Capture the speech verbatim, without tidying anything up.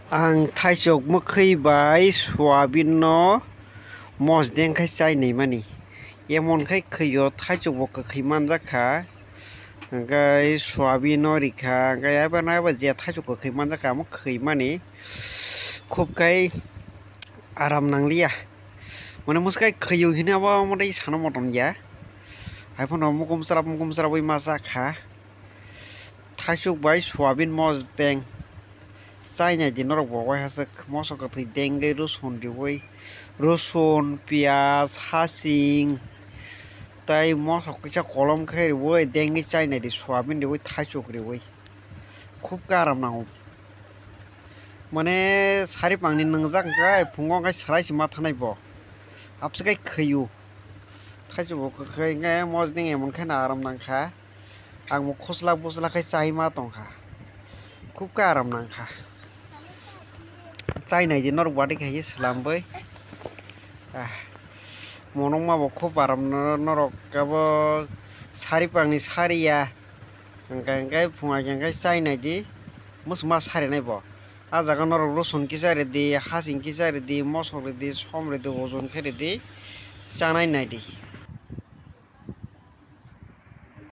Ang thaichuk mwkhwi bai soyabin no mosdeng khai chai naimani. Emon khai khwio thaichuk bo kwkhwi manjak kha. Hwnkhe soyabin no rikha, hwnkhe abo no abo je thaichuk kwkhwi manjak kha, omo khwimani khub khai aram nangliya. Mane mwswk khai khwio hinwi abo omo tei sana motom ya. Haiphano mukum srap mukum srapwi ma cha kha. Thaichuk bai soyabin mosdeng. Chai nai di norok bo wai haswk moso kwthwi dengwi rosun riwi, rosun, piyaj, hasing, tei moso kisa kolom khe riwi dengwi chai nai di soyabin riwi thaichuk riwi. Khub khe aram nango. Mane sari pangni nwngjak hwnkhe phungo hwnkhe swrai se ma thanai bo. Abse khai khwio. Thaichuk bo kwkhwi hwnkhe mosdeng emon khe no aram nangkha. Ang bo khosla bosla khai chai ma tongkha. Khub khe aram nangkha. Chai nai di norok badi khai swlamwi. Ah, monokma bo khub aram no-, norok abo sari pangni sari ya. Hwnkhe hwnkhe phunga hwnkhe chai nai di. Mwswkma sari nai bo. Ah jaga norok rosun kisa ridi, hasing kisa ridi, mosok ridi, som ridi, ojon khe ridi. Chanai nai di.